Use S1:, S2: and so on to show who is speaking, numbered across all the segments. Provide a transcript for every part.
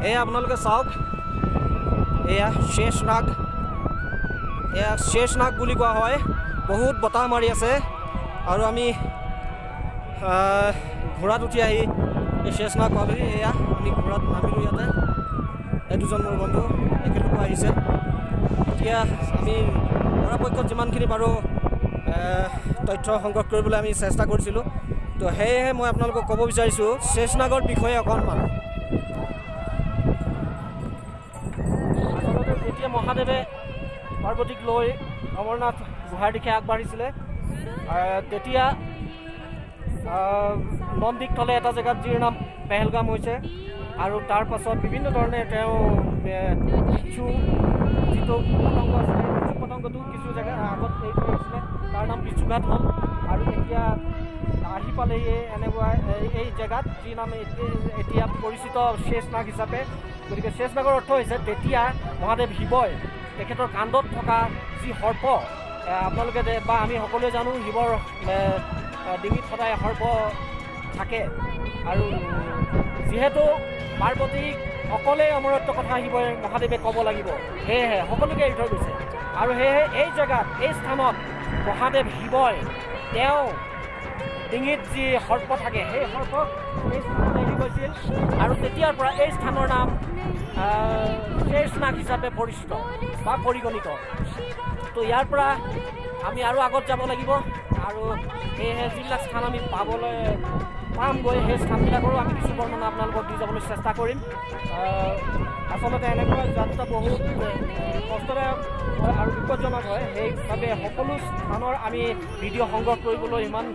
S1: এয়া আপোনালোকে চাওক, এয়া শেষনাগ, এয়া শেষনাগ বুলি কোৱা হয়। বহুত বতাহ মাৰি আছে আৰু আমি ঘোঁৰাত উঠি আহি এই শেষনাগ পালোহি। এয়া আমি ঘোঁৰাত নামিলোঁ ইয়াতে। এই দুজন মোৰ বন্ধু একেলগে আহিছে। এতিয়া আমি পৰাপক্ষত যিমানখিনি পাৰোঁ তথ্য সংগ্ৰহ কৰিবলৈ আমি চেষ্টা কৰিছিলোঁ। তো সেয়েহে মই আপোনালোকক ক'ব বিচাৰিছোঁ শেষনাগৰ বিষয়ে অকণমান। আচলতে যেতিয়া মহাদেৱে পাৰ্বতীক লৈ অমৰনাথ গুহাৰ দিশে আগবাঢ়িছিলে, তেতিয়া নন্দীক থলে এটা জেগাত, যিৰ নাম পেহেলগাম হৈছে। আৰু তাৰ পাছত বিভিন্ন ধৰণে তেওঁ বিচ্ছু যিটো পতংগ আছিলে, বিচ্ছু পতংগটো কিছু জেগা আগত এৰি থৈ আহিছিলে, তাৰ নাম বিচ্ছুঘাট হ'ল। আৰু এতিয়া আহি পালেহি এনেকুৱা এই জেগাত, যি নাম এতিয়া পৰিচিত শেষনাগ হিচাপে। গতিকে শেষনাগৰ অৰ্থ হৈছে তেতিয়া মহাদেৱ শিৱই তেখেতৰ কান্ধত থকা যি সৰ্প, আপোনালোকে বা আমি সকলোৱে জানো শিৱৰ ডিঙিত সদায় সৰ্প থাকে। আৰু যিহেতু পাৰ্বতীক অকলেই অমৰত্ব কথা শিৱই মহাদেৱে ক'ব লাগিব, সেয়েহে সকলোকে এৰি থৈ গৈছে। আৰু সেয়েহে এই জেগাত, এই স্থানত মহাদেৱ শিৱই তেওঁ ডিঙিত যি সৰ্প থাকে, সেই সৰ্পক এই স্থানত এৰি গৈছিল। আৰু তেতিয়াৰ পৰা এই স্থানৰ নাম শেষনাগ হিচাপে পৰিচিত বা পৰিগণিত। তো ইয়াৰ পৰা আমি আৰু আগত যাব লাগিব। আৰু সেয়েহে যিবিলাক স্থান আমি পাবলৈ পামগৈ, সেই স্থানবিলাকৰো আমি কিছু বৰ্ণনা আপোনালোকক দি যাবলৈ চেষ্টা কৰিম। আচলতে এনেকুৱা যাত্ৰা বহুত কষ্টদায়ক হয় আৰু বিপদজনক হয়। সেইবাবে সকলো স্থানৰ আমি ভিডিঅ' সংগ্ৰহ কৰিবলৈ ইমান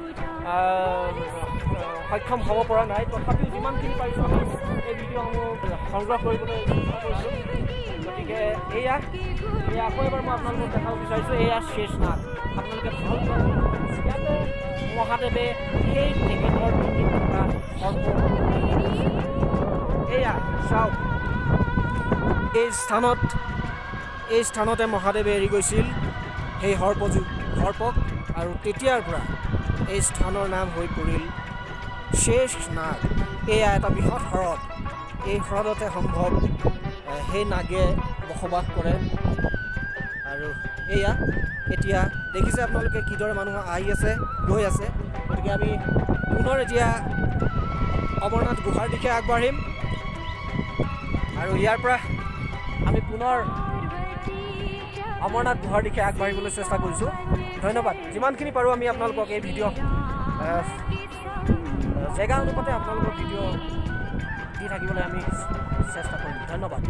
S1: সক্ষম হ'ব পৰা নাই। তথাপিও যিমানখিনি পাৰিছোঁ আমি এই ভিডিঅ'সমূহ সংগ্ৰহ কৰিবলৈ চেষ্টা কৰিছোঁ। গতিকে এয়া আকৌ এবাৰ মই আপোনালোকক দেখাব বিচাৰিছোঁ, এয়া শেষনাগ। আপোনালোকে ভাল ইয়াতে মহাদেৱে সেই তেখেতৰ ডিঙিত থকা সৰ্প এৰি গৈছিল। এয়া চাওক, এই স্থানতে মহাদেৱে এৰি গৈছিল সেই সৰ্পক। আৰু তেতিয়াৰ পৰা এই স্থানৰ নাম হৈ পৰিল শেষনাগ। এয়া এটা বৃহৎ হ্ৰদ। এই হ্ৰদতে সম্ভৱ সেই নাগে বসবাস কৰে। আৰু এয়া এতিয়া দেখিছে আপোনালোকে কিদৰে মানুহ আহি আছে, গৈ আছে। গতিকে আমি পুনৰ এতিয়া অমৰনাথ গুহাৰ দিশে আগবাঢ়িম আৰু ইয়াৰ পৰা আমি পুনৰ অমৰনাথ গুহাৰ দিশে আগবাঢ়িবলৈ চেষ্টা কৰিছোঁ। ধন্যবাদ। যিমানখিনি পাৰোঁ আমি আপোনালোকক এই ভিডিঅ' জেগা অনুপাতে আপোনালোকৰ ভিডিঅ' দি থাকিবলৈ আমি চেষ্টা কৰিম। ধন্যবাদ।